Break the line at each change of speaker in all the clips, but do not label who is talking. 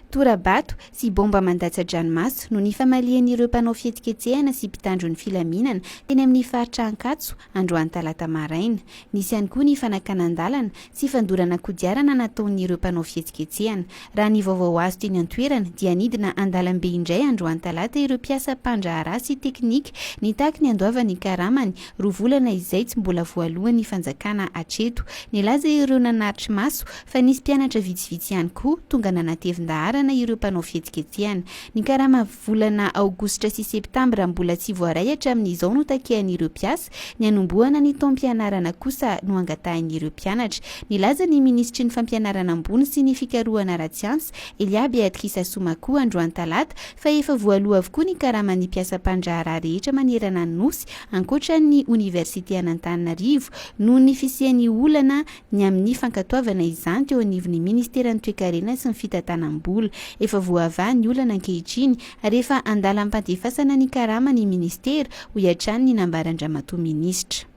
Tora-bato sy baomba mandatsa-dranomaso no nifamalian'ireo mpanao fihetsiketsehana sy mpitandro ny filaminana teny amin'ny faritra Ankatso androany talata maraina. Nisy ihany koa ny fanakanan-dalana sy fandorana kodiarana nataon'ireo mpanao fihetsiketsehana. Raha ny vaovao azo teny an-toerana dia nidina an-dalambe indray androany talata ireo mpiasa mpandraharaha sy teknika nitaky ny handoavany ny karamany roa volana izay tsy mbola voaloan'ny fanjakana hatreto. Nilaza ireo nanaritri-maso fa nisy mpianatra vitsivitsy ihany koa tonga nanatevin-daharana ireo mpanao fihetsiketsehana. Ny karama volana aogositra sy septambra mbola tsy voaray hatramin'izao no takian'ireo mpiasa, ny hanombohana ny taom-pianarana kosa no angatahin'ireo mpianatra. Nilaza ny minisitry ny fampianarana ambony sy ny fikarohana ara-tsiansa, Elia Beatrice Assoumacou androany talata fa efa voaloa avokoa ny karaman'ny mpiasa mpandraharaha rehetra manerana ny Nosy ankoatra ny oniversite an'Antananarivo noho ny fisian'ny olana ny amin'ny fankatoavana izany teo anivon'ny ministeran'ny toekarena sy ny fitantanam-bola. Efa voavaha ny olana ankehitriny ary efa andalam-pandefasana ny karama ny ministera, hoy hatrany ny nambaran-dRamatoa Minisitra.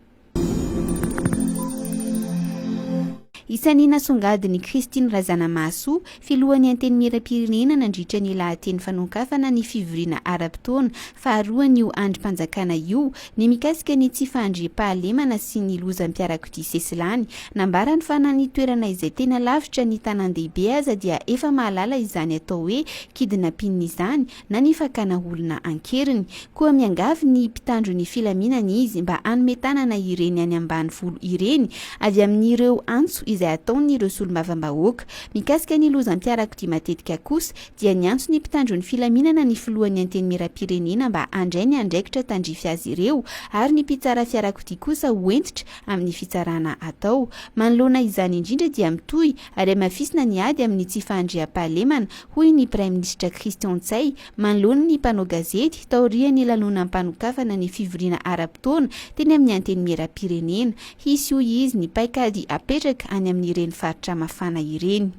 Isan'ny nasongadin'i Christine Razanamahasoa, filohan'ny Antenimierampirenena nandritra ny lahateny fanokafana ny fivoriana ara-potoana faharoan'io andrim-panjakana io ny mikasika ny tsy fahandriampahalemana sy ny lozam-piarakodia sesilany. Nambarany fa na ny toerana izay tena lavitra ny tanàn-dehibe aza dia efa mahalala izany atao hoe kidnapping izany na ny fakana olona an-keriny. Koa miangavy ny mpitandro ny filaminana izy mba hanome tanana ireny any ambanivolo ireny avy amin'ireo antso izay ataon'ireo solombavambahoaka. Mikasika ny lozam-piarakodia matetika kosa dia niantso ny mpitandro ny filaminana ny filohan'ny Antenimierampirenena mba handray ny andraikitra tandrify azy ireo ary ny mpitsara fiarakodia kosa ho hentitra amin'ny fitsarana atao. Manoloana izany indrindra dia mitohy ary hamafisina ny ady amin'ny tsy fahandriampahalemana, hoy ny Praiminisitra Christian Ntsay manoloana ny mpanao gazety taorian'ny lanonam-panokafana ny fivoriana ara-potoana teny amin'ny Antenimierampirenena. Hisy, hoy izy, ny paikady apetraka any amin'ireny faritra mafana ireny.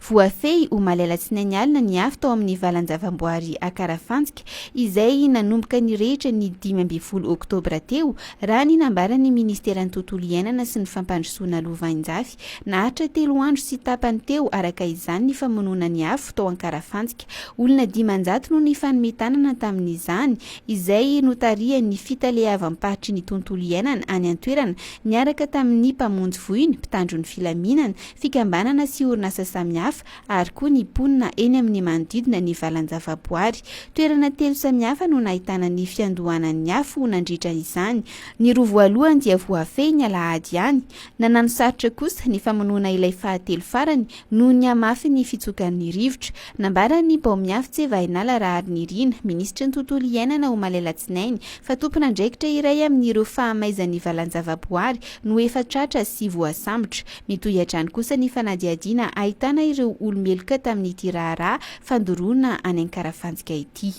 Voafehy omaly alatsinainy alina ny afo tao amin'ny valan-javamboary Akarafantsika izay nanomboka nirehitra ny 15 oktobra teo, raha ny nambaran'ny minisiteran'ny Tontolo iainana sy ny fampandrosoana lovainjafy. Naharitra telo andro sy tapany teo araka izany ny famonoana ny afo tao Ankarafantsika. Olona 500 no nifanome tanana tamin'izany, izay notarihan'ny fitaleavam-paritry ny tontolo iainana any an-toerana niaraka tamin'ny mpamonjy voina, mpitandro ny filaminana, fikambanana sy orinasa samihafa ary koa ny mponina eny amin'ny manodidina ny valan-javaboary. Toerana telo samihafa no nahitana ny fiandohanan'ny afo nandritra izany. Ny roa voalohany dia voafehy ny alahady ihany. Nanano sarotra kosa ny famonoana ilay fahatelo farany noho ny hamafin'ny fitsokan'ny rivotra. Nambaran'ny Baomiavotse Vahinala Raharinirina, minisitry ny tontolo iainana omaly alatsinainy, fa tompon'andraikitra iray amin'ireo fahamaizan'ny valan-javaboary no efa tratra sy voasambotra. Mitohy hatrany kosa ny fanadihadiana ahitana ireo olo-meloka tamin'ity raharaha fandoroana any Ankarafantsika ity.